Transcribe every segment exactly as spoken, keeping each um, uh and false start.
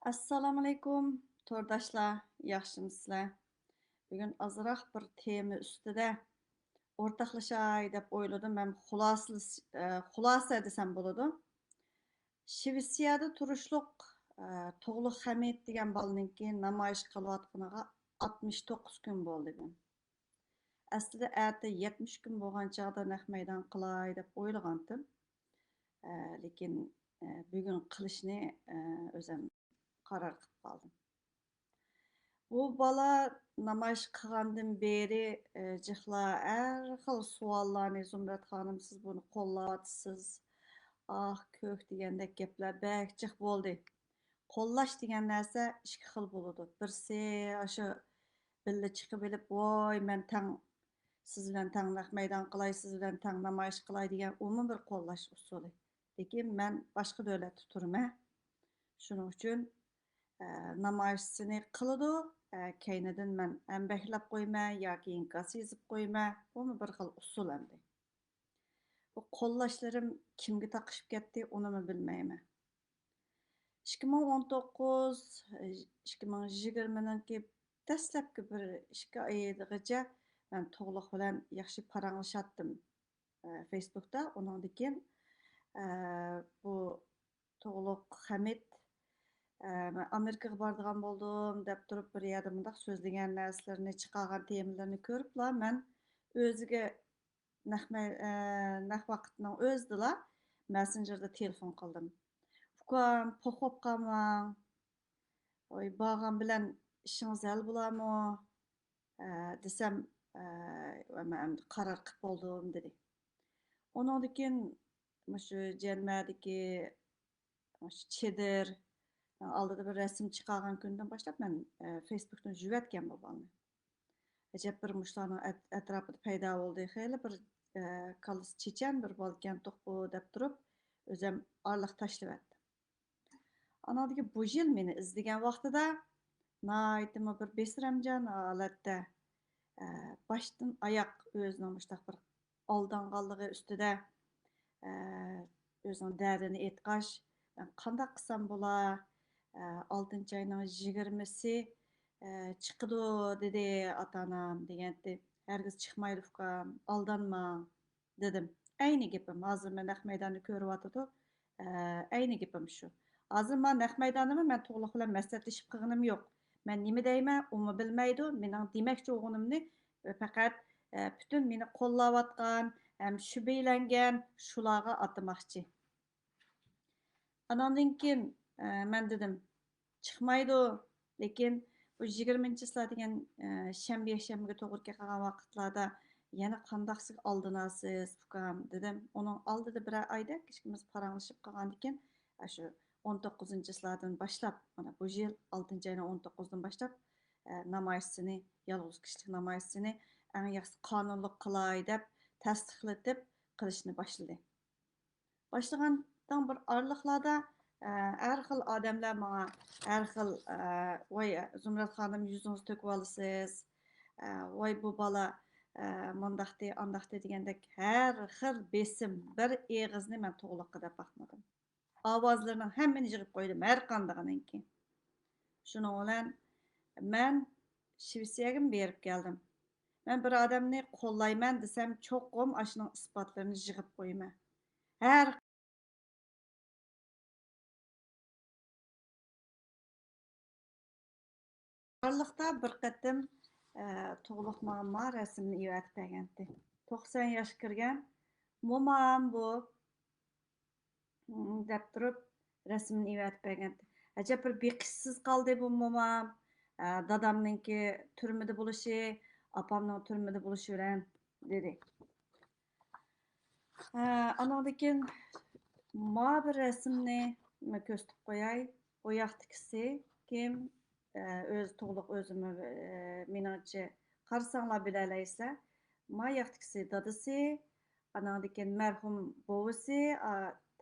ئەسسالامۇئەلەيكۇم، تورداشلار، ياخشىمۇسىلەر؟ بۈگۈن ئازراق بىر تېما ئۈستىدە ئورتاقلىشاي دەپ ئويلىدىم ھەم خۇلاسىلىس-، ئە، خۇلاسە دېسەم بولىدۇ. شىۋېتسىيەدە تۇرۇشلۇق، ئە، تۇغلۇق خەمىت دېگەن بالىنىڭكى نامايىش قىلىۋاتقىنىغا ئاتمىش توققۇز كۈن بولدى بۈگۈن. ئەسلىدە ئەتە يەتمىش كۈن بولغان چاغدا نەق مەيدان قىلاي دەپ ئويلىغانتىم. ئە، لېكىن، ئە، بۈگۈن قىلىشنى، ئە، ئۆزەم قارار قىلىپ قالدىم. بۇ بالا نامايىش قىلغاندىن بېرى، ئە، جىقلا ھەر خىل سوئاللارنى، «زۇمرەت خانىم، سىز بۇنى قوللاۋاتىسىز، ئاھ، كۆك» دېگەندەك گەپلەر بەك جىق بولدى. قوللاش دېگەن نەرسە ئىككى خىل بولىدۇ. بىرسى ئاشۇ بىللە چىقىۋېلىپ، ۋاي، مەن تەڭ، سىز بىلەن تەڭ نەق مەيدان قىلاي، سىز بىلەن تەڭ نامايىش قىلاي دېگەن ئۇمۇ بىر قوللاش ئۇسۇلى. لېكىن مەن باشقا دۆلەتتە تۇرىمەن. شۇنىڭ ئۈچۈن، ئە، نامايىشچىنى قىلىدۇ، ئە، كەينىدىن مەن ئەمبەكلەپ قويىمەن ياكى ئىنكاس يېزىپ قويىمەن. بۇمۇ بىر خىل ئۇسۇل ئەمدى. بۇ قوللاشلىرىم كىمگە تاقىشىپ كەتتى، ئۇنىمۇ بىلمەيمەن. ئىككى مىڭ ئون توققۇز، ئىككى مىڭ يىگىرمىنىڭكى دەسلەپكى بىر ئىككى ئايىغىچە مەن تۇغلۇق بىلەن ياخشى پاراڭلىشاتتىم، ئە، فېيسبۇكتا. ئۇنىڭدىن كېيىن، ئە، بۇ تۇغلۇق خەمىت، ئە، مەن ئامېرىكىغا بارىدىغان بولدۇم دەپ تۇرۇپ، بىر يەردە مۇنداق سۆزلىگەن نەرسىلىرىنى، چىقارغان تېمىلىرىنى كۆرۈپلا، مەن ئۆزىگە نەق مەي-، ئە، نەق ۋاقىتنىڭ ئۆزىدىلا مەسسېنجېردا تېلېفون قىلدىم. «ئۇكام، پوق بولۇپ قالماڭ. ۋاي، بارغان بىلەن ئىشىڭىز ھەل بولارمۇ؟» ئە، دېسەم، ئە، «مەن ئەمدى قارار قىلىپ بولدۇم» دېدى. ئۇنىڭدىن كېيىن مۇشۇ جەنمەدىكى مۇشۇ چېدىر، ئالدىدا بىر رەسىم چىقارغان كۈندىن باشلاپ مەن، ئە، فېيسبۇكتىن يۇيۇۋەتكەن بۇ بالىنى. ئەجەب بىر مۇشۇلارنىڭ ئەت-، ئەتراپىدا پەيدا بولدى. خېلى بىر، ئە، كاللىسى چېچەن بىر بالىكەنتۇق بۇ دەپ تۇرۇپ، ئۆزەم ئارىلىق تاشلىۋەتتىم. ئاناندىكى بۇ يىل مېنى ئىزدىگەن ۋاقتىدا ناھايىتىمۇ بىر بىسەرەمجان ھالەتتە، ئە، باشتىن ئاياق ئۆزىنىڭ مۇشۇنداق بىر ئالدانغانلىقى ئۈستىدە، ئە، ئۆزىنىڭ دەردىنى ئېيتقاچ، مەن قانداق قىلسام بولا؟ ئە، ئالتىنچى ئاينىڭ يىگىرمىسى، ئە، چىقىدۇ دېدى ئاتا-ئانام دېگەنتى. ھەرگىز چىقمايدۇ ئۇكام، ئالدانماڭ. دېدىم. ئەينى گېپىم، ھازىر مەن نەق مەيداندا كۆرۈۋاتىدۇ. ئە، ئەينى گېپىم شۇ. ھازىر ما نەق مەيداندىمۇ مەن تۇغلۇق بىلەن مەسلىھەتلىشىپ قىلغىنىم يوق. مەن نېمە دەيمەن، ئۇمۇ بىلمەيدۇ. مېنىڭ دېمەكچى بولغىنىمنى پەقەت، ئە، پۈتۈن مېنى قوللاۋاتقان ھەم شۈبھىلەنگەن شۇلارغا ئاتىماقچى. ئاناندىن كېيىن، ئە، مەن دېدىم، چىقمايدۇ. لېكىن بۇ يىگىرمىنچى چىسلا دېگەن، ئە، شەنبە، يەكشەنبىگە توغرا كەلگەن ۋاقىتلاردا يەنە قانداقسىغا ئالدىناسىز، ئۇكام، دېدىم. ئۇنىڭ ئالدىدا بىرەر ئايدەك ئىككىمىز پاراڭلىشىپ قالغاندىن كېيىن، ئاشۇ ئون توققۇزىنچى چىسلادىن باشلاپ، مانا بۇ يىل ئالتىنچى ئاينىڭ ئون توققۇزىدىن باشلاپ، ئە، نامايىشچىنى، يالغۇز كىشىلىك نامايىشچىنى ئەڭ ياخشى قانۇنلۇق قىلاي دەپ تەستىقلىتىپ قىلىشنى باشلىدى. باشلىغانتىڭ بىر ئارىلىقلاردا، ئە، ھەر خىل ئادەملەر ماڭا، ھەر خىل، ئە، «ۋاي، زۇمرەت خانىم، يۈزىڭىزنى تۆكۈۋالىسىز»، ئە، «ۋاي، بۇ بالا، ئە، مۇنداقتى، ئانداقتى» دېگەندەك ھەر خىل بېسىم، بىر ئېغىزنى مەن تۇغلۇققا دەپ باقمىدىم. ئاۋازلىرىنىڭ ھەممىنى يىغىپ قويدۇم، ھەر قاندىقىنىڭكى. شۇنىڭ بىلەن مەن شىۋېتسىيەگىمۇ بېرىپ كەلدىم. مەن بىر ئادەمنى قوللايمەن دېسەم، چوقۇم ئاشۇنىڭ ئىسپاتلىرىنى يىغىپ قويىمەن. ھەر ئارىلىقتا بىر قېتىم، ئە، تۇغلۇق ماڭا ما رەسىمنى ئېۋەتىپ بەرگەنتى. توقسان ياشقا كىرگەن مومام بۇ، دەپ تۇرۇپ رەسىمنى ئېۋەتىپ بەرگەنتى. ئەجەب بىر بېقىشسىز قالدى بۇ مومام. ئە، دادامنىڭكى تۈرمىدە بولۇشى، ئاپامنىڭ تۈرمىدە بولۇشى بىلەن، دېدى. ئە، ئانىڭدىن كېيىن ما بىر رەسىمنى كۆرسىتىپ قوياي. بۇ ياقتىكىسى كىم؟ ئە، ئۆزى تۇغلۇق ئۆزىمۇ، ئە، مېنىڭچە قارىساڭلار بىلەلەيسىلەر. ما ياقتىكىسى دادىسى، ئاناڭدىن كېيىن مەرھۇم بوۋىسى، ئا،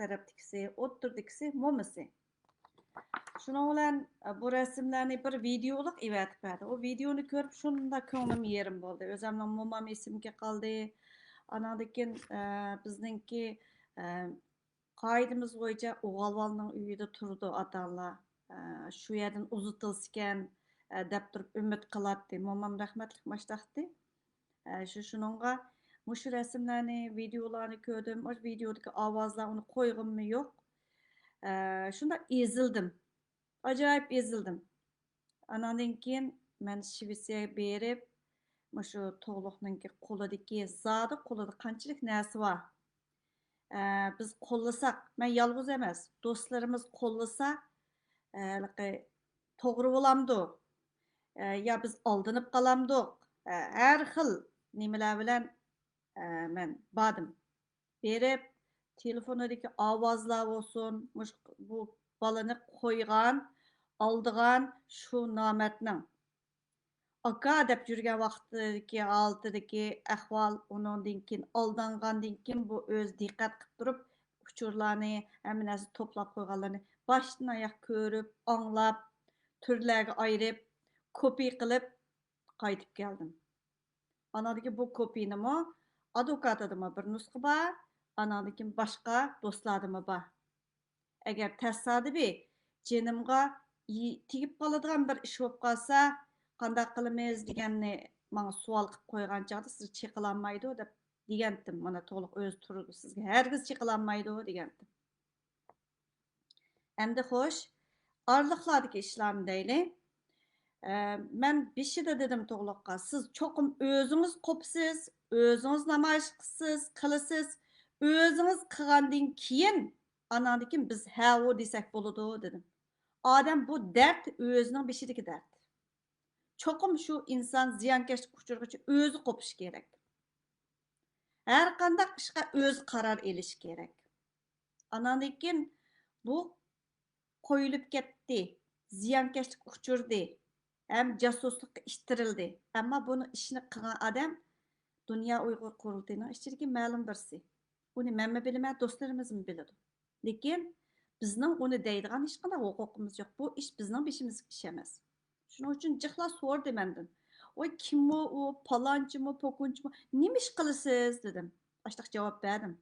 تەرەپتىكىسى، ئوتتۇرىدىكىسى مومىسى. شۇنىڭ بىلەن، ئە، بۇ رەسىملەرنى بىر ۋىدېئولۇق ئېۋەتىپ بەردى. ئۇ ۋىدېئونى كۆرۈپ شۇنداق كۆڭلۈم يېرىم بولدى. ئۆزۈمنىڭ مومام ئېسىمگە قالدى. ئاناڭدىن كېيىن، ئە، بىزنىڭكى، ئە، قائىدىمىز بويىچە ئوغۇل بالىنىڭ ئۆيىدە تۇرىدۇ ئاتا-ئانىلار. ئە، شۇ يەردىن ئۇزىتىلسىكەن، ئە، دەپ تۇرۇپ ئۈمىد قىلاتتى. مومام رەھمەتلىك ماشتاقتى. ئە، شۇ، شۇنىڭغا مۇشۇ رەسىملەرنى، ۋىدېئولارنى كۆردۈم. ئاشۇ ۋىدېئودىكى ئاۋازلار، ئۇنى قويغىنىمۇ يوق. ئە، شۇنداق ئېزىلدىم. ئاجايىپ ئېزىلدىم. ئاناندىن كېيىن مەن شىۋېتسىيەگە بېرىپ، مۇشۇ تۇغلۇقنىڭكى قولىدىكى، زادى قولىدا قانچىلىك نەرسە بار. ئە، بىز قوللىساق، مەن يالغۇز ئەمەس، دوستلىرىمىز قوللىسا، ئە، ھېلىقى توغرا بولامدۇ؟ ئە، يا بىز ئالدىنىپ قالامدۇق؟ ئە، ھەر خىل نېمىلەر بىلەن، ئە، مەن باردىم. بېرىپ، تېلېفونىدىكى ئاۋازلار بولسۇن، مۇشۇ، بۇ بالىنى قويغان، ئالدىغان شۇ نامەردنىڭ ئاكا دەپ يۈرگەن ۋاقتىدىكى ھالىتىدىكى ئەھۋال، ئۇنىڭدىن كېيىن، ئالدانغاندىن كېيىن بۇ ئۆزى دىققەت قىلىپ تۇرۇپ، ئۇچۇرلارنى، ھەممە نەرسە توپلاپ قويغانلىرىنى باشتىن ئاياق كۆرۈپ، ئاڭلاپ، تۈرلەرگە ئايرىپ، كوپىي قىلىپ قايتىپ كەلدىم. ئاناندىكى بۇ كوپىينىمۇ ئادۋوكاتىدىمۇ بىر نۇسخا بار، ئاناندىكى باشقا دوستلاردىمۇ بار. ئەگەر تەسادىپىي جېنىمغا يې-، تېگىپ قالىدىغان بىر ئىش بولۇپ قالسا، قانداق قىلىمىز دېگەننى ماڭا سوئال قىلىپ قويغان چاغدا، سىز چېقىلالمايدۇ دەپ دېگەنتىم. مانا، تولۇق ئۆزى تۇرىدۇ، سىزگە ھەرگىز چېقىلالمايدۇ دېگەنتىم. ئەمدى خوش، ئارىلىقلاردىكى ئىشلارنى دەيلى. ئە، مەن بېشىدا دېدىم تۇغلۇققا، سىز چوقۇم ئۆزىڭىز قوپىسىز، ئۆزىڭىز نامايىش قىلىسىز، قىلىسىز، ئۆزىڭىز قىلغاندىن كېيىن، ئاناندىن كېيىن بىز ھەۋۇ دېسەك بولىدۇ، دېدىم. ئادەم بۇ دەرد ئۆزىنىڭ بېشىدىكى دەرد. چوقۇم شۇ ئىنسان زىيانكەشلىك ئۇچرىغۇچە ئۆزى قوپۇشى كېرەك. ھەر قانداق ئىشقا ئۆزى قارار ئېلىشى كېرەك. ئاناندىن كېيىن بۇ قويۇلۇپ كەتتى، زىيانكەشلىك ئۇچرىدى ھەم جاسۇسلۇققا ئىتتىرىلدى. ئەمما بۇنى ئىشنى قىلغان ئادەم دۇنيا ئۇيغۇر قۇرۇلتىيىنىڭ ئىچىدىكى مەلۇم بىرسى. ئۇنى مەنمۇ بىلىمەن، دوستلىرىمىزمۇ بىلىدۇ. لېكىن بىزنىڭ ئۇنى دەيدىغان ھېچقانداق ھوقۇقىمىز يوق. بۇ ئىش بىزنىڭ بېشىمىزدىكى ئىش ئەمەس. شۇنىڭ ئۈچۈن جىقلا سورىدى مەندىن. ۋاي، كىممۇ ئۇ، پالانچىمۇ، پوكۇنچىمۇ، نېمە ئىش قىلىسىز؟ دېدىم. ئاشتاق جاۋاب بەردىم.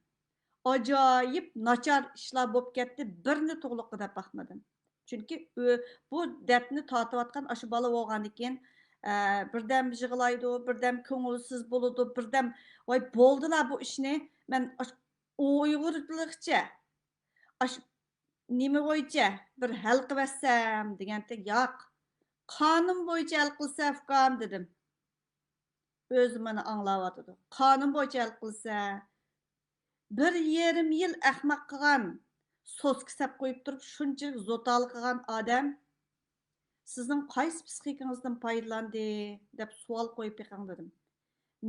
ئاجايىپ ناچار ئىشلار بولۇپ كەتتى، بىرنى تۇغلۇققا دەپ باقمىدىم. چۈنكى ئۆ-، بۇ دەردنى تارتىۋاتقان ئاشۇ بالا بولغاندىكىن، ئە، بىردەم يىغلايدۇ، بىردەم كۆڭۈلسىز بولىدۇ، بىردەم، ۋاي، بولدىلا بۇ ئىشنى، مەن ئاش-، ئۇيغۇرلىقچە، ئاش-، نېمە بويىچە بىر ھەل قىلىۋەتسەم دېگەنتى، ياق، قانۇن بويىچە ھەل قىلسە، ئۇكام، دېدىم. ئۆزى مانا ئاڭلاۋاتىدۇ. قانۇن بويىچە ھەل قىلسا، بىر يېرىم يىل ئەخمەق قىلغان، سوسكا سەپ قويۇپ تۇرۇپ، شۇنچىلىك زوتالى قىلغان ئادەم سىزنىڭ قايسى پىسخىكىڭىزدىن پايدىلاندى دەپ سوئال قويۇپ بېقىڭ، دېدىم.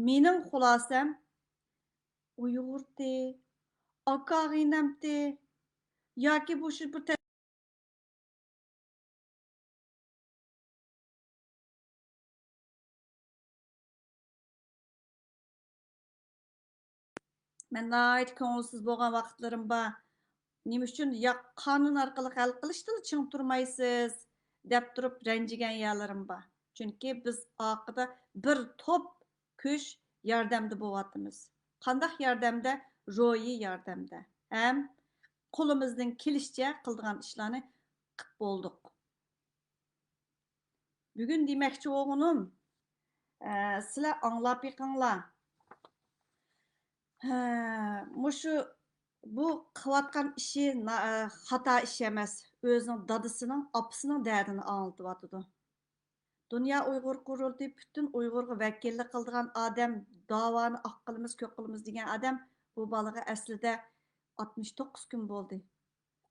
مېنىڭ خۇلاسەم، ئۇيغۇرتى، ئاكا ئىنەمتى ياكى بۇ شۇ بىر تە-، مەن ناھايىتى كۆڭۈلسىز بولغان ۋاقىتلىرىم بار. نېمە ئۈچۈن يا قانۇن ئارقىلىق ھەل قىلىشتىلا چىڭ تۇرمايسىز دەپ تۇرۇپ رەنجىگەن يەرلىرىم بار. چۈنكى بىز ئارقىدا بىر توپ كۈچ ياردەمدە بولۇۋاتىمىز. قانداق ياردەمدە؟ روھىي ياردەمدە. ھەم قولىمىزدىن كېلىشىچە قىلىدىغان ئىشلارنى قىپ بولدۇق. بۈگۈن دېمەكچى بولغىنىم، ئە، سىلەر ئاڭلاپ بېقىڭلار. ھە، مۇشۇ، بۇ قىلىۋاتقان ئىشى نا-، ئە، خاتا ئىش ئەمەس. ئۆزىنىڭ دادىسىنىڭ، ئاپىسىنىڭ دەردىنى ئاڭلىتىۋاتىدۇ. دۇنيا ئۇيغۇر قۇرۇلتىيى پۈتۈن ئۇيغۇرغا ۋەكىللىك قىلىدىغان ئادەم، داۋانى ئاق قىلىمىز، كۆك قىلىمىز دېگەن ئادەم بۇ بالىغا ئەسلىدە ئاتمىش توققۇز كۈن بولدى.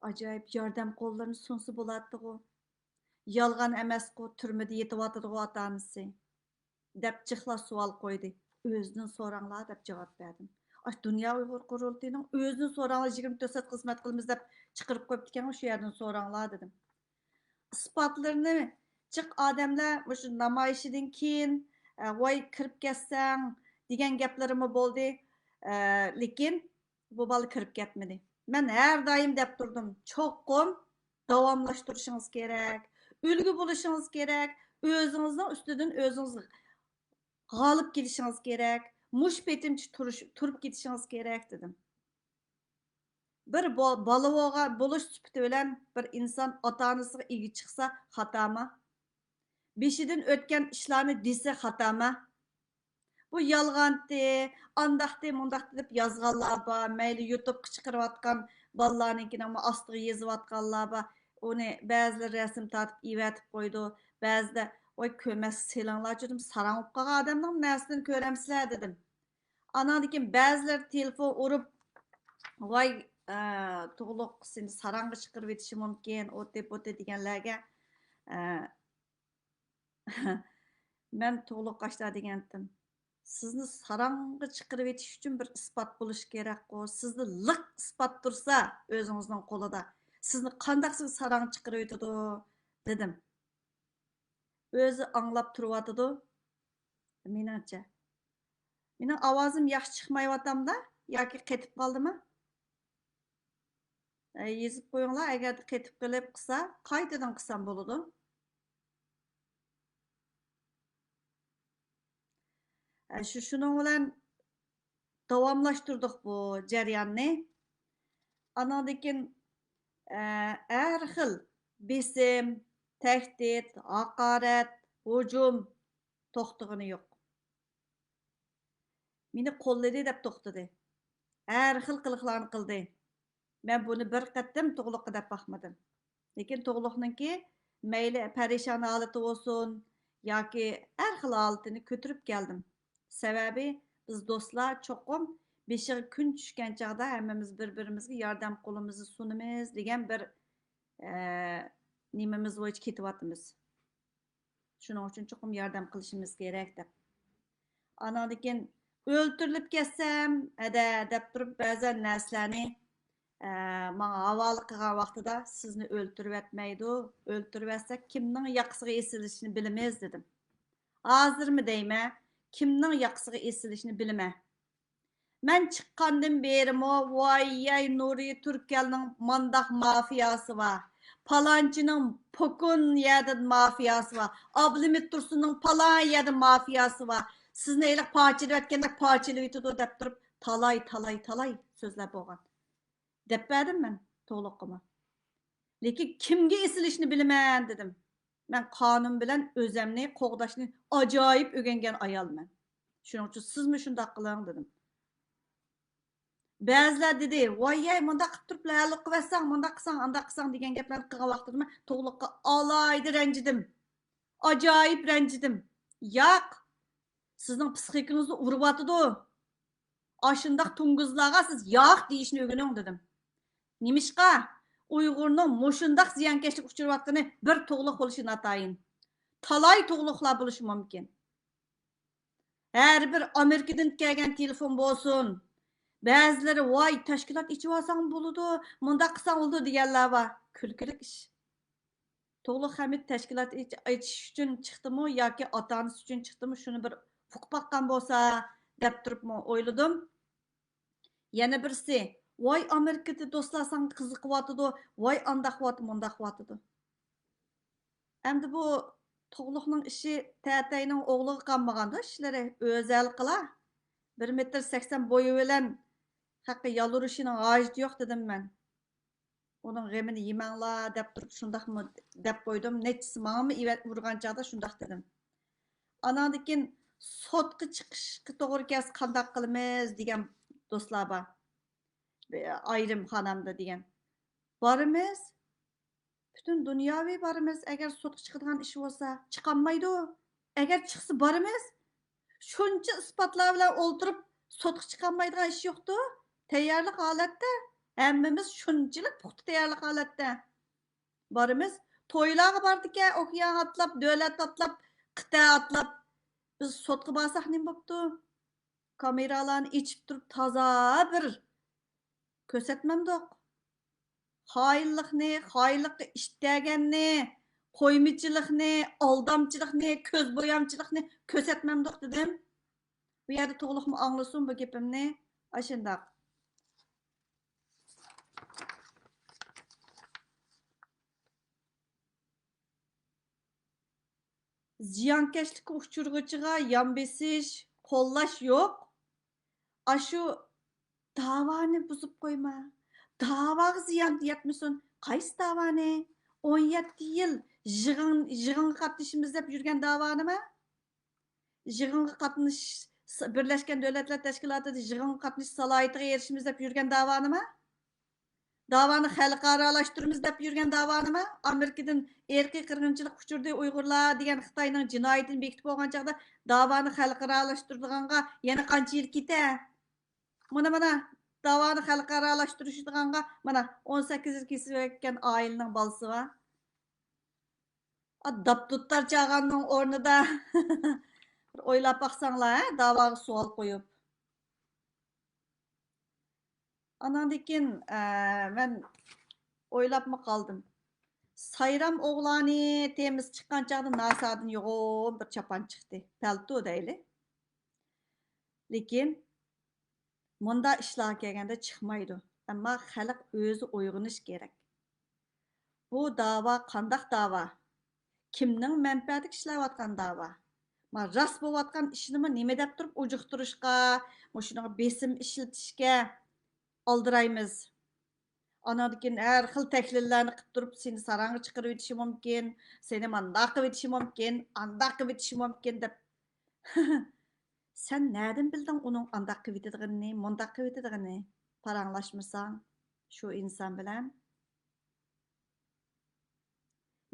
ئاجايىپ ياردەم قوللىرىنى سۇنسا بولاتتىغۇ. يالغان ئەمەسقۇ، تۈرمىدە يېتىۋاتىدىغۇ ئاتا-ئانىسى. دەپ جىقلا سوئال قويدى. ئۆزىدىن سوراڭلار دەپ جاۋاب بەردىم. ئاشۇ دۇنيا ئۇيغۇر قۇرۇلتىيىنىڭ ئۆزىدىن سوراڭلار، يىگىرمە تۆت سائەت خىزمەت قىلىمىز دەپ چىقىرىپ قويۇپتىكەن، شۇ يەردىن سوراڭلار دېدىم. ئىسپاتلىرىنى جىق ئادەملەر مۇشۇ نامايىشىدىن كېيىن، ئە، ۋاي كىرىپ كەتسەڭ دېگەن گەپلىرىمۇ بولدى. ئە، لېكىن بۇ بالا كىرىپ كەتمىدى. مەن ھەر دائىم دەپ تۇردۇم، چوقۇم داۋاملاشتۇرۇشىڭىز كېرەك، ئۈلگە بولۇشىڭىز كېرەك، ئۆزىڭىزنىڭ ئۈستىدىن ئۆزىڭىز غالىب كېلىشىڭىز كېرەك، مۇشۇ پېتىمچە تۇرۇش، تۇرۇپ كېتىشىڭىز كېرەك، دېدىم. بىر بو-، بالا بولغا-، بولۇش سۈپىتى بىلەن بىر ئىنسان ئاتا-ئانىسىغا ئىگە چىقسا خاتامۇ؟ بېشىدىن ئۆتكەن ئىشلارنى دېسە خاتامۇ؟ بۇ يالغانتى، ئانداقتى، مۇنداقتى دەپ يازغانلار بار. مەيلى يۇتۇبقا چىقىرىۋاتقان بالىلارنىڭكىنىڭمۇ ئاستىغا يېزىۋاتقانلار بار. ئۇنى بەزىلىرى رەسىم تارتىپ ئېۋەتىپ قويىدۇ. بەزىدە، ۋاي، كۆرمەسكە سېلىڭلارچۇ دېدىم، ساراڭ بولۇپ قالغان ئادەمنىڭ نەرسىدىن كۆرەمسىلەر دېدىم. ئاناندىن كېيىن بەزىلەر تېلېفون ئۇرۇپ، ۋاي، ئە، تۇغلۇق سېنى ساراڭغا چىقىرىۋېتىشى مۇمكىن، ئوتى پوتى دېگەنلەرگە، ئە، مەن تۇغلۇق قاشتا دېگەنتىم، سىزنى ساراڭغا چىقىرىۋېتىش ئۈچۈن بىر ئىسپات بولۇشى كېرەكقۇ، سىزدە لىق ئىسپات تۇرسا ئۆزىڭىزنىڭ قولىدا، سىزنى قانداق سىزگە ساراڭ چىقىرىۋېتىدۇ؟ دېدىم. ئۆزى ئاڭلاپ تۇرۇۋاتىدۇ. مېنىڭچە. مېنىڭ ئاۋازىم ياخشى چىقمايۋاتامدا ياكى قېتىپ قالدىمۇ؟ ئە، يېزىپ قويۇڭلار، ئەگەر قېتىپ قېلىپ قىلسا، قايتىدىن قىلسام بولىدۇ. ئە، شۇ، شۇنىڭ بىلەن داۋاملاشتۇردۇق بۇ جەرياننى. ئاناندىن كېيىن، ئە، ھەر خىل بېسىم، تەھدىت، ھاقارەت، ھۇجۇم توختىغىنى يوق. مېنى قوللىدى دەپ توختىدى. ھەر خىل قىلىقلارنى قىلدى. مەن بۇنى بىر قېتىم تۇغلۇققا دەپ باقمىدىم. لېكىن تۇغلۇقنىڭكى مەيلى پەرىشان ھالىتى بولسۇن ياكى ھەر خىل ھالىتىنى كۆتۈرۈپ كەلدىم. سەۋەبى، بىز دوستلار چوقۇم بېشىغا كۈن چۈشكەن چاغدا ھەممىمىز بىر-بىرىمىزگە ياردەم قولىمىزنى سۇنىمىز دېگەن بىر، ئە، نېمىمىز بويىچە كېتىۋاتىمىز. شۇنىڭ ئۈچۈن چوقۇم ياردەم قىلىشىمىز كېرەك دەپ. ئاناندىن كېيىن ئۆلتۈرۈلۈپ كەتسەم، ھەدە دەپ تۇرۇپ بەزەن نەرسىلەرنى، ئە، ماڭا ھاۋالە قىلغان ۋاقتىدا سىزنى ئۆلتۈرۈۋەتمەيدۇ، ئۆلتۈرۈۋەتسەك كىمنىڭ ياقىسىغا ئېسىلىشىنى بىلىمىز دېدىم. ھازىرمۇ دەيمەن، كىمنىڭ ياقىسىغا ئېسىلىشىنى بىلىمەن. مەن چىققاندىن بېرىمۇ، ۋاي يەي نۇرى تۈركەلنىڭ مانداق مافىياسى بار، پالانچىنىڭ پوكۇن يەردە مافىياسى بار، ئابلىمىت تۇرسۇننىڭ پالان يەردە مافىياسى بار، سىزنى ھېلىقى پارچىلىۋەتكەندەك پارچىلىۋېتىدۇ دەپ تۇرۇپ، تالاي، تالاي، تالاي سۆزلەر بولغان. دەپ بەردىم مەن تۇغلۇققىمۇ. لېكىن كىمگە ئېسىلىشنى بىلىمەن دېدىم. مەن قانۇن بىلەن ئۆزەمنى قوغداشنى ئاجايىپ ئۆگەنگەن ئايالمەن. شۇنىڭ ئۈچۈن سىزمۇ شۇنداق قىلىڭ دېدىم. بەزىلەر دېدى، ۋاي يەي، مۇنداق قىلىپ تۇرۇپ ھەل قىلىۋەتسەڭ، مۇنداق قىلساڭ، ئانداق قىلساڭ دېگەن گەپلەرنى قىلغان ۋاقتىدا مەن تۇغلۇققا ئالاھىدە رەنجىدىم. ئاجايىپ رەنجىدىم. ياق، سىزنىڭ پىسخىكىڭىزنى ئۇرۇۋاتىدۇ. ئاشۇنداق توڭگۇزلارغا سىز ياق دېيىشنى ئۆگىنىڭ دېدىم. نېمىشقا؟ ئۇيغۇرنىڭ مۇشۇنداق زىيانكەشلىككە ئۇچراۋاتقىنى بىر تۇغلۇق بولۇشى ناتايىن. تالاي تۇغلۇقلار بولۇشى مۇمكىن. ھەر بىر ئامېرىكىدىن كەلگەن تېلېفون بولسۇن. بەزىلىرى، ۋاي، تەشكىلات ئېچىۋالساڭ بولىدۇ، مۇنداق قىلساڭ بولىدۇ دېگەنلەر بار. كۈلكىلىك ئىش. تۇغلۇق ھەمىد تەشكىلات ئېچ-، ئېچىش ئۈچۈن چىقتىمۇ ياكى ئاتا-ئانىسى ئۈچۈن چىقتىمۇ، شۇنى بىر ئۇقۇپ باققان بولسا دەپ تۇرۇپمۇ ئويلىدىم. يەنە بىرسى، ۋاي، ئامېرىكىدا دوستلار ساڭا قىزىقىۋاتىدۇ، ۋاي، ئانداق قىلىۋاتىدۇ، مۇنداق قىلىۋاتىدۇ. ئەمدى بۇ تۇغلۇقنىڭ ئىشى تەتەينىڭ ئوغلىغا قالمىغاندۇ ئىشلىرى، ئۆزى ھەل قىلا. بىر مېتىر سەكسەن بويى بىلەن خەققە يالۋۇرۇشىنىڭ ھاجىتى يوق دېدىم مەن. ئۇنىڭ غېمىنى يېمەڭلار دەپ تۇرۇپ شۇنداقمۇ دەپ قويدۇم. نەچچىسى ماڭىمۇ ئۇرغان چاغدا شۇنداق دېدىم. ئاناندىن كېيىن سوتقا چىقىشقا توغرا كەلسە قانداق قىلىمىز دېگەن دوستلار بار. ئايرىم خانامدا دېگەن. بارىمىز. پۈتۈن دۇنياۋى بارىمىز. ئەگەر سوتقا چىقىدىغان ئىش بولسا، چىقالمايدۇ. ئەگەر چىقسا بارىمىز. شۇنچە ئىسپاتلار بىلەن ئولتۇرۇپ سوتقا چىقالمايدىغان ئىش يوقتۇ. تەييارلىق ھالەتتە. ھەممىمىز شۇنچىلىك پۇختا تەييارلىق ھالەتتە. بارىمىز. تويلارغا بارىدىكەن، ئوكيان ئاتلاپ، دۆلەت ئاتلاپ، قىتئە ئاتلاپ. بىز سوتقا بارساق نېمە بوپتۇ؟ كامېرالارنى ئېچىپ تۇرۇپ تازا بىر كۆرسەتمەمدۇق. خائىنلىقنى، خائىنلىققا ئىتتەگەننى، قويمىچىلىقنى، ئالدامچىلىقنى، كۆز بويامچىلىقنى كۆرسەتمەمدۇق دېدىم. بۇ يەردە تۇغلۇقمۇ ئاڭلىسۇن بۇ گېپىمنى. ئاشۇنداق. زىيانكەشلىككە ئۇچرىغۇچىغا يان بېسىش، قوللاش يوق. ئاشۇ داۋانى بۇزۇپ قويما، داۋاغا زىيان يەتمىسۇن. قايسى داۋانى؟ ئون يەتتە يىل يىغىن، يىغىنغا قاتنىشىمىز دەپ يۈرگەن داۋانىمۇ؟ يىغىنغا قاتنىشىش، بىرلەشكەن دۆلەتلەر تەشكىلاتىدا يىغىنغا قاتنىشىش سالاھىيىتىگە ئېرىشىمىز دەپ يۈرگەن داۋانىمۇ؟ داۋانى خەلقئارالاشتۇرىمىز دەپ يۈرگەن داۋانىمۇ؟ ئامېرىكىدىن ئىرقىي قىرغىنچىلىق ئۇچرىدى ئۇيغۇرلار دېگەن خىتاينىڭ جىنايىتىنى بېكىتىپ بولغان چاغدا داۋانى خەلقئارالاشتۇرىدىغانغا يەنە قانچە يىل كېتە؟ مانا، مانا، داۋانى خەلقئارالاشتۇرۇشىدىغانغا، مانا، ئون سەككىز يىل كېسىۋەتكەن ئائىلىنىڭ بالىسى بار. ئا، داپدۇتتار چاغاننىڭ ئورنىدا بىر ئويلاپ باقساڭلار، ھە، داۋاغا سوئال قويۇپ. ئاناندىن كېيىن، ئە، مەن ئويلاپمۇ قالدىم. سايرام ئوغلانى تېمىسى چىققان چاغدا ناسادىن يوغان بىر چاپان چىقتى. پەلتو دەيلى. لېكىن مۇنداق ئىشلارغا كەلگەندە چىقمايدۇ. ئەمما خەلق ئۆزى ئويغىنىش كېرەك. بۇ داۋا قانداق داۋا؟ كىمنىڭ مەنپەئەتىگە ئىشلەۋاتقان داۋا؟ ما راست بولۇۋاتقان ئىشنىمۇ نېمە دەپ تۇرۇپ ئۇجۇقتۇرۇشقا، مۇشۇنىڭغا بېسىم ئىشلىتىشكە ئالدىرايمىز. ئاناندىن كېيىن ھەر خىل تەھلىللەرنى قىلىپ تۇرۇپ، سېنى ساراڭغا چىقىرىۋېتىشى مۇمكىن، سېنى مانداق قىلىۋېتىشى مۇمكىن، ئانداق قىلىۋېتىشى مۇمكىن دەپ. سەن نەدىن بىلدىڭ ئۇنىڭ ئانداق قىلىۋېتىدىغىنىنى، مۇنداق قىلىۋېتىدىغىنىنى؟ پاراڭلاشمىساڭ شۇ ئىنسان بىلەن.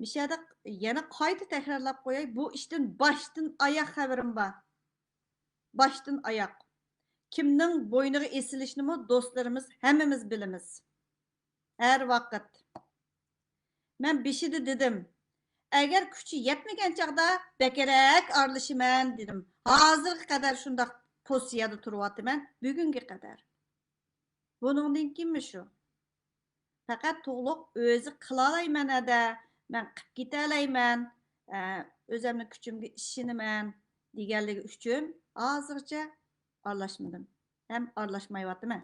مىشەدە يەنە قايتا تەكرارلاپ قوياي، بۇ ئىشتىن باشتىن ئاياق خەۋىرىم بار. باشتىن ئاياق. كىمنىڭ بوينىغا ئېسىلىشنىمۇ دوستلىرىمىز ھەممىمىز بىلىمىز. ھەر ۋاقىت. مەن بېشىدا دېدىم، ئەگەر كۈچى يەتمىگەن چاغدا بەكرەك ئارىلىشىمەن دېدىم. ھازىرغا قەدەر شۇنداق پوزىتسىيەدە تۇرۇۋاتىمەن، بۈگۈنگە قەدەر. بۇنىڭدىن كېيىنمۇ شۇ. پەقەت تۇغلۇق ئۆزى قىلالايمەن ھەدە، مەن قىپ كېتەلەيمەن، ئە، ئۆزەمنىڭ كۈچۈمگە ئىشىنىمەن دېگەنلىكى ئۈچۈن ھازىرغىچە ئارىلاشمىدىم ھەم ئارىلاشمايۋاتىمەن.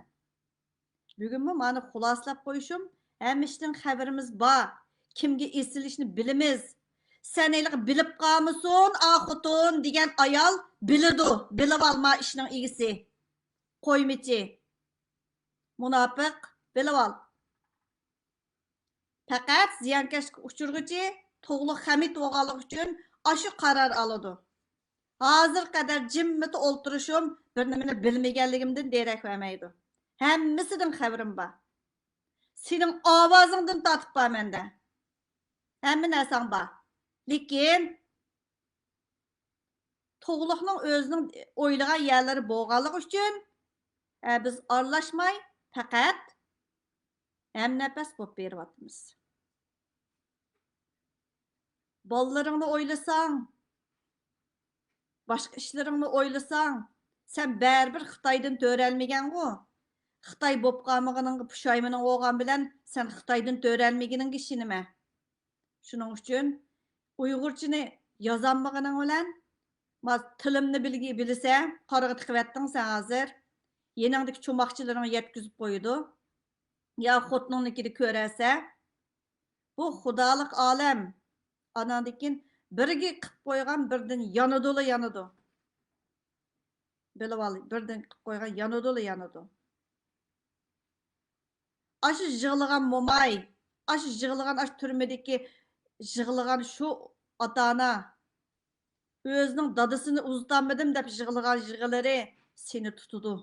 بۈگۈنمۇ مانا خۇلاسىلاپ قويۇشۇم، ھەممە ئىشتىن خەۋىرىمىز بار، كىمگە ئېسىلىشنى بىلىمىز. سەن ھېلىقى بىلىپ قالمىسۇن، ئا خوتۇن دېگەن ئايال بىلىدۇ، بىلىۋالما ئىشنىڭ ئىگىسى. قويمىچى. مۇناپىق، بىلىۋال. پەقەت زىيانكەشلىككە ئۇچرىغۇچى تۇغلۇق خەمىت بولغانلىقى ئۈچۈن ئاشۇ قارار ئالىدۇ. ھازىرغا قەدەر جىممىتى ئولتۇرۇشۇم بىر نېمىنى بىلمىگەنلىكىمدىن دېرەك بەرمەيدۇ. ھەممىسىدىن خەۋىرىم بار. سېنىڭ ئاۋازىڭدىن تارتىپ بار مەندە. ھەممە نەرسەڭ بار. لېكىن تۇغلۇقنىڭ ئۆزىنىڭ ئويلىغان يەرلىرى بولغانلىقى ئۈچۈن، ئە، بىز ئارىلاشماي، پەقەت ھەمنەپەس بولۇپ بېرىۋاتىمىز. بالىلىرىڭنى ئويلىساڭ، باشقا ئىشلىرىڭنى ئويلىساڭ، سەن بەرىبىر خىتايدىن تۆرەلمىگەنغۇ. خىتاي بولۇپ قالمىغىنىڭغا پۇشايمىنىڭ بولغان بىلەن سەن خىتايدىن تۆرەلمىگىنىڭگە ئىشىنىمەن. شۇنىڭ ئۈچۈن ئۇيغۇرچىنى يازالمىغىنىڭ بىلەن، ما، تىلىمنى بىلگى-، بىلسە، قارىغا تىقىۋەتتىڭ سەن ھازىر. يېنىڭدىكى چوماقچىلىرىڭ يەتكۈزۈپ قويىدۇ. يا خوتۇنۇڭنىڭكىدە كۆرەرسە. بۇ خۇدالىق ئالەم. ئاناندىن كېيىن بىرگە قىپ قويغان بىردىن يانىدۇلا يانىدۇ. بىلىۋال، بىردىن قىپ قويغان يانىدۇلا يانىدۇ. ئاشۇ يىغلىغان موماي، ئاشۇ يىغلىغان، ئاشۇ تۈرمىدىكى يىغلىغان شۇ ئاتا-ئانا، ئۆزىنىڭ دادىسىنى ئۇزىتالمىدىم دەپ يىغلىغان يىغىلىرى سېنى تۇتىدۇ.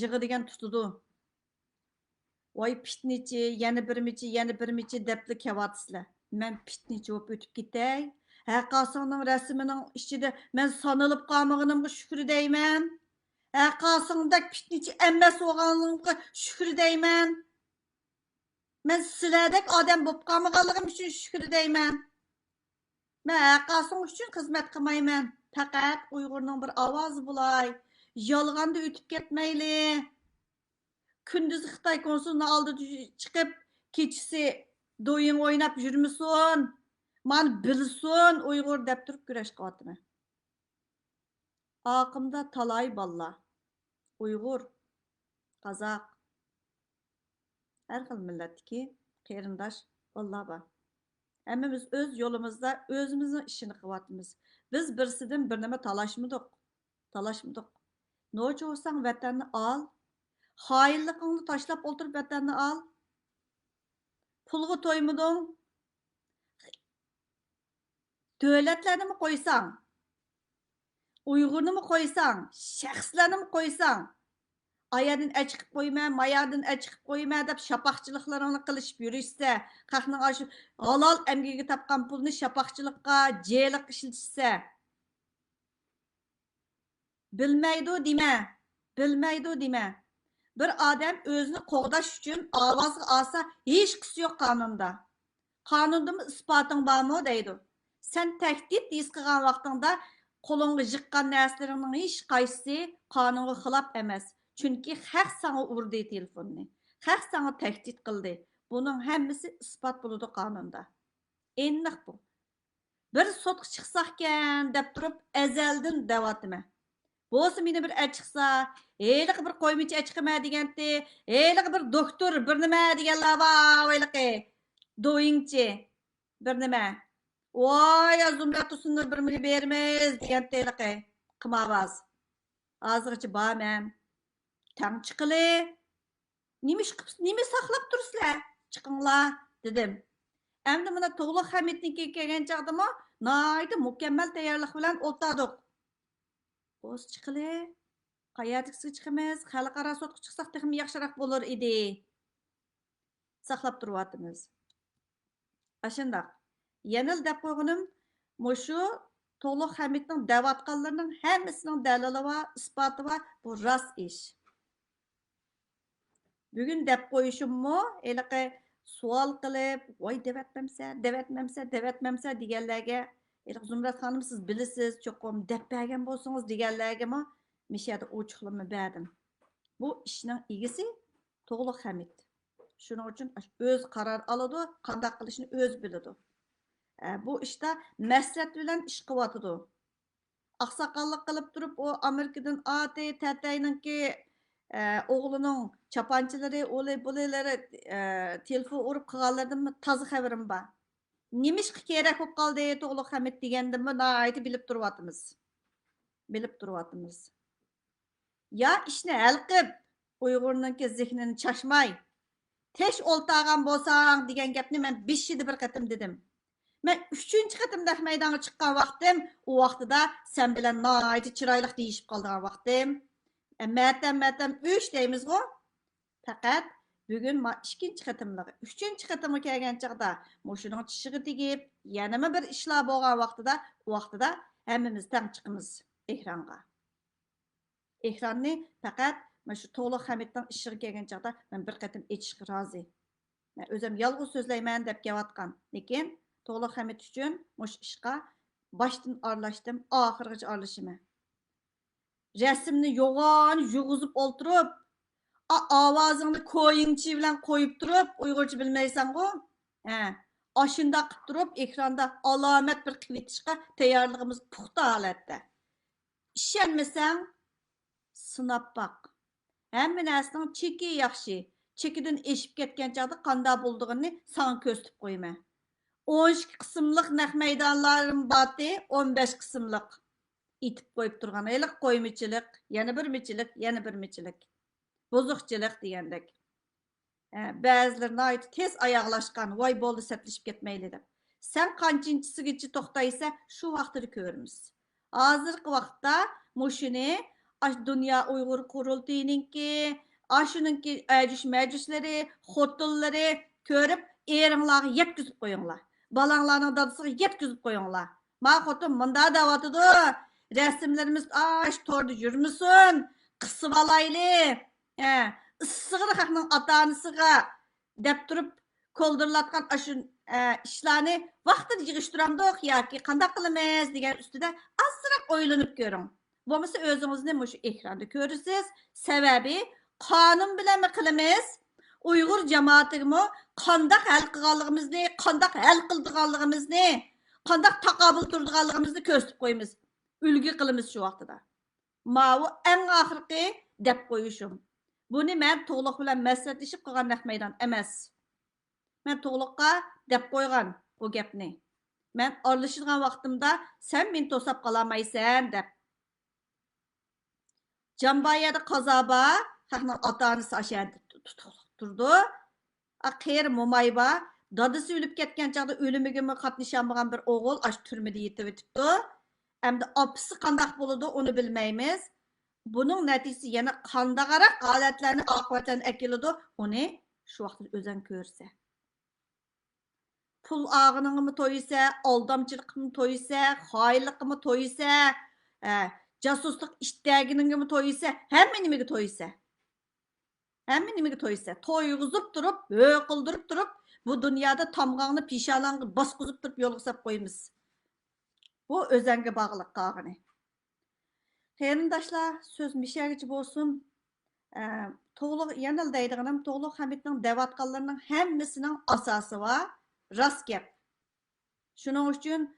يىغا دېگەن تۇتىدۇ. ۋاي پىتنىچى، يەنە بىرمىچى، يەنە بىرمىچى دەپلا كەۋاتىسىلەر. مەن پىتنىچى بولۇپ ئۆتۈپ كېتەي؟ ھەقاسىڭنىڭ رەسىمىنىڭ ئىچىدە مەن سانىلىپ قالمىغىنىمغا شۈكرى دەيمەن. ھەقاسىڭدەك پىتنىچى ئەمەس بولغانلىقىمغا شۈكرى دەيمەن. مەن سىلەردەك ئادەم بولۇپ قالمىغانلىقىم ئۈچۈن شۈكرى دەيمەن. مەن ھەقاسىڭ ئۈچۈن خىزمەت قىلمايمەن. پەقەت ئۇيغۇرنىڭ بىر ئاۋازى بولاي. يالغاندا ئۆتۈپ كەتمەيلى. كۈندۈزى خىتاي كونسۇلىنىڭ ئالدىدا چىقىپ، كېچىسى دويىڭ ئويناپ يۈرمىسۇن. مانا بىلسۇن ئۇيغۇر دەپ تۇرۇپ كۈرەش قىلىۋاتىمەن. ئارقىمدا تالاي بالىلار. ئۇيغۇر، قازاق، ھەر خىل مىللەتتىكى قېرىنداش بالىلار بار. ھەممىمىز ئۆز يولىمىزدا ئۆزىمىزنىڭ ئىشىنى قىلىۋاتىمىز. بىز بىرسىدىن بىر نېمە تالاشمىدۇق. تالاشمىدۇق. نوچى بولساڭ ۋەتەننى ئال، خائىنلىقىڭنى تاشلاپ ئولتۇرۇپ ۋەتەننى ئال. پۇلغا تويمىدىڭ. دۆلەتلەرنىمۇ قويساڭ، ئۇيغۇرنىمۇ قويساڭ، شەخسلەرنىمۇ قويساڭ، ئاياردىن ئەچىقىپ قويىمەن، ماياردىن ئەچىقىپ قويىمەن دەپ شاپاقچىلىقلىرىڭنى قىلىشىپ يۈرۈشسە، خەقنىڭ ئاشۇ ھالال ئەمگىكى تاپقان پۇلىنى شاپاقچىلىققا، جېلىققا ئىشلىتىشسە، بىلمەيدۇ دېمە، بىلمەيدۇ دېمە. بىر ئادەم ئۆزىنى قوغداش ئۈچۈن ئاۋازغا ئالسا، ھېچقىسى يوق قانۇندا. قانۇندىمۇ ئىسپاتىڭ بارمۇ دەيدۇ. سەن تەھدىت ھېس قىلغان ۋاقتىڭدا قولۇڭغا يىغقان نەرسىلىرىڭنىڭ ھېچقايسىسى قانۇنغا خىلاپ ئەمەس. چۈنكى خەق ساڭا ئۇردى تېلېفوننى. خەق ساڭا تەھدىت قىلدى. بۇنىڭ ھەممىسى ئىسپات بولىدۇ قانۇندا. ئېنىق بۇ. بىر سوتقا چىقساقكەن دەپ تۇرۇپ ئەزەلدىن دەۋاتىمەن. بولسا مېنى بىر ئەچىقسا، ھېلىقى بىر قويمىچى ئەچىقىمەن دېگەنتى، ھېلىقى بىر دوكتور بىر نېمە دېگەنلەر بار، ھېلىقى دويىڭچى بىر نېمە. ۋاي، زۇمرەت تۇرسۇننى بىر مىليون بېرىمىز دېگەنتى ھېلىقى قىمارباز. ھازىرغىچە بارمەن. تەڭ چىقىلى. نېمە ئىش قىپ-، نېمە ساقلاپ تۇرسىلەر؟ چىقىڭلار، دېدىم. ئەمدى مانا تۇغلۇق خەمىتنىڭكىگە كەلگەن چاغدىمۇ ناھايىتى مۇكەممەل تەييارلىق بىلەن ئولتۇردۇق. بولسا چىقىلى. قەيەردىكىسىگە چىقىمىز؟ خەلقئارا سوتقا چىقساق تېخىمۇ ياخشىراق بولۇر ئىدى. ساقلاپ تۇرۇۋاتىمىز. ئاشۇنداق. يەنىلا دەپ قويغىنىم، مۇشۇ تۇغلۇق خەمىتنىڭ دەۋاتقانلىرىنىڭ ھەممىسىنىڭ دەلىلى بار، ئىسپاتى بار. بۇ راست ئىش. بۈگۈن دەپ قويۇشۇممۇ ھېلىقى سوئال قىلىپ، ۋاي، دەۋەتمەمسە، دەۋەتمەمسە، دەۋەتمەمسە دېگەنلەرگە، ھېلىقى زۇمرەت خانىم، سىز بىلىسىز، چوقۇم دەپ بەرگەن بولسىڭىز دېگەنلەرگىمۇ مۇشۇ يەردە ئوچۇقلىما بەردىم. بۇ ئىشنىڭ ئىگىسى تۇغلۇق خەمىت. شۇنىڭ ئۈچۈن ئۆزى قارار ئالىدۇ، قانداق قىلىشنى ئۆزى بىلىدۇ. ئە، بۇ ئىشتا مەسلىھەت بىلەن ئىش قىلىۋاتىدۇ. ئاقساقاللىق قىلىپ تۇرۇپ، ئۇ ئامېرىكىدىن ئاتى تەتەينىڭكى، ئە، ئوغلىنىڭ چاپانچىلىرى، ئۇلى بۇلىلىرى، ئە، تېلېفون ئۇرۇپ قىلغانلىرىدىن تازا خەۋىرىم بار. نېمىشقا كېرەك بولۇپ قالدى تۇغلۇق خەمىت دېگەندىنمۇ ناھايىتى بىلىپ تۇرۇۋاتىمىز. بىلىپ تۇرۇۋاتىمىز. يا ئىشنى ھەل قىپ، ئۇيغۇرنىڭكى زېھنىنى چاچماي، تىنچ ئولتۇرغان بولساڭ دېگەن گەپنى مەن بېشىدا بىر قېتىم دېدىم. مەن ئۈچىنچى قېتىم نەق مەيدانغا چىققان ۋاقتىم، ئۇ ۋاقتىدا سەن بىلەن ناھايىتى چىرايلىق دېيىشىپ قالىدىغان ۋاقتىم. ئە، مەتەم، مەتەم ئۈچ دەيمىزغۇ؟ پەقەت بۈگۈن ما ئىككىنچى قېتىملىقى. ئۈچىنچى قېتىمغا كەلگەن چاغدا مۇشۇنىڭ چىشىغا تېگىپ، يەنىمۇ بىر ئىشلار بولغان ۋاقتىدا، ئۇ ۋاقتىدا ھەممىمىز تەڭ چىقىمىز ئېكرانغا. ئېكراننى پەقەت مانا شۇ تۇغلۇق خەمىتنىڭ ئىشىغا كەلگەن چاغدا مەن بىر قېتىم ئېچىشقا رازى. مەن ئۆزۈم يالغۇز سۆزلەيمەن دەپ كېلىۋاتقان، لېكىن تۇغلۇق خەمىت ئۈچۈن مۇشۇ ئىشقا باشتىن ئارىلاشتىم، ئاخىرغىچە ئارىلىشىمەن. رەسىمنى يوغان يۇغۇزۇپ ئولتۇرۇپ، ئا-، ئاۋازىڭنى كويىڭچى بىلەن قويۇپ تۇرۇپ، ئۇيغۇرچە بىلمەيسەنغۇ؟ ھە، ئاشۇنداق قىلىپ تۇرۇپ، ئېكراندا ئالامەت بىر قىلىۋېتىشقا تەييارلىقىمىز پۇختا ھالەتتە. ئىشەنمىسەڭ، سىناپ باق. ھەممە نەرسىنىڭ چېكى ياخشى. چېكىدىن ئېشىپ كەتكەن چاغدا قانداق بولىدىغىنىنى ساڭا كۆرسىتىپ قويىمەن. ئون ئىككى قىسىملىق نەق مەيدانلارم بارتى، ئون بەش قىسىملىق. ئېتىپ قويۇپ تۇرغان ھېلىقى قويمىچىلىق، يەنە بىر مىچىلىك، يەنە بىر مىچىلىك. بۇزۇقچىلىق دېگەندەك. ھە، بەزىلىرى ناھايىتى تېز ئاياغلاشقان، ۋاي بولدى، سەتلىشىپ كەتمەيلى دەپ. سەن قانچىنچىسىگىچە توختايسەن، شۇ ۋاقتىدا كۆرىمىز. ھازىرقى ۋاقىتتا مۇشۇنى ئاشۇ دۇنيا ئۇيغۇر قۇرۇلتىيىنىڭكى، ئاشۇنىڭكى ئەجۈش مەجۈشلىرى، خوتۇنلىرى كۆرۈپ، ئېرىڭلارغا يەتكۈزۈپ قويۇڭلار. بالاڭلارنىڭ دادىسىغا يەتكۈزۈپ قويۇڭلار. ما خوتۇن مۇنداق دەۋاتىدۇ، رەسىملىرىمىز ئاشۇ توردا يۈرمىسۇن، قىسىۋالايلى. ھە، ئىسسىغىنى خەقنىڭ ئاتا-ئانىسىغا دەپ تۇرۇپ، كولدۇرلاتقان ئاشۇ، ئە، ئىشلارنى ۋاقتىدا يىغىشتۇرامدۇق ياكى قانداق قىلىمىز دېگەن ئۈستىدە ئازراق ئويلىنىپ كۆرۈڭ. بولمىسا ئۆزىڭىزنى مۇشۇ ئېكراندا كۆرىسىز. سەۋەبى، قانۇن بىلەنمۇ قىلىمىز، ئۇيغۇر جامائىتىگىمۇ قانداق ھەل قىلغانلىقىمىزنى، قانداق ھەل قىلىدىغانلىقىمىزنى، قانداق تاقابىل تۇرىدىغانلىقىمىزنى كۆرسىتىپ قويىمىز. ئۈلگە قىلىمىز شۇ ۋاقتىدا. ماۋۇ ئەڭ ئاخىرقى دەپ قويۇشۇم. بۇنى مەن تۇغلۇق بىلەن مەسلىھەتلىشىپ قىلغان نەق مەيدان ئەمەس. مەن تۇغلۇققا دەپ قويغان بۇ گەپنى. مەن ئارىلىشىدىغان ۋاقتىمدا سەن مېنى توساپ قالالمايسەن دەپ. جامبايەدە قازا بار، خەقنىڭ ئاتا ئانىسى ئاشۇ يەردە تۇتۇقلۇق تۇرىدۇ. قېرى موماي بار، دادىسى ئۆلۈپ كەتكەن چاغدا ئۆلۈمىگىمۇ قاتنىشالمىغان بىر ئوغۇل ئاشۇ تۈرمىدە يېتىۋېتىپتۇ. ئەمدى ئاپىسى قانداق بولىدۇ، ئۇنى بىلمەيمىز. بۇنىڭ نەتىجىسى يەنە قانداقراق ھالەتلەرنى، ئاقىۋەتلەرنى ئەكېلىدۇ، ئۇنى شۇ ۋاقىتتا ئۆزۈڭ كۆرىسەن. پۇل ئالغىنىڭغىمۇ تويىسەن، ئالدامچىلىققىمۇ تويىسەن، خائىنلىققىمۇ تويىسەن، ھە، جاسۇسلۇق ئىت دەگىنىڭگىمۇ تويىسەن، ھەممە نېمىگە تويىسەن. ھەممە نېمىگە تويىسەن. تويغۇزۇپ تۇرۇپ، ھۆ قىلدۇرۇپ تۇرۇپ، بۇ دۇنيادا تامغاڭنى پېشانەڭگە باسقۇزۇپ تۇرۇپ يولغا ساپ قويىمىز. بۇ ئۆزەڭگە باغلىق قالغىنى. قېرىنداشلار، سۆز مىشەگىچە بولسۇن. ئە، توغلۇق، يەنىلا دەيدىغىنىم، توغلۇق خەمىتنىڭ دەۋاتقانلىرىنىڭ ھەممىسىنىڭ ئاساسى بار، راست گەپ. شۇنىڭ ئۈچۈن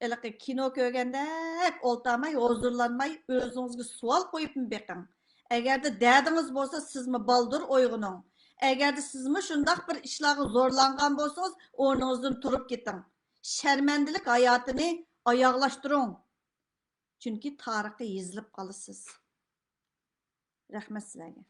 ھېلىقى كىنو كۆرگەندەك ئولتۇرماي، ھۇزۇرلانماي، ئۆزىڭىزگە سوئال قويۇپمۇ بېقىڭ. ئەگەردە دەدىڭىز بولسا، سىزمۇ بالدۇر ئويغىنىڭ. ئەگەردە سىزمۇ شۇنداق بىر ئىشلارغا زورلانغان بولسىڭىز، ئورنىڭىزدىن تۇرۇپ كېتىڭ. شەرمەندىلىك ھاياتىنى ئاياغلاشتۇرۇڭ. چۈنكى تارىخقا يېزىلىپ قالىسىز. رەھمەت سىلەرگە.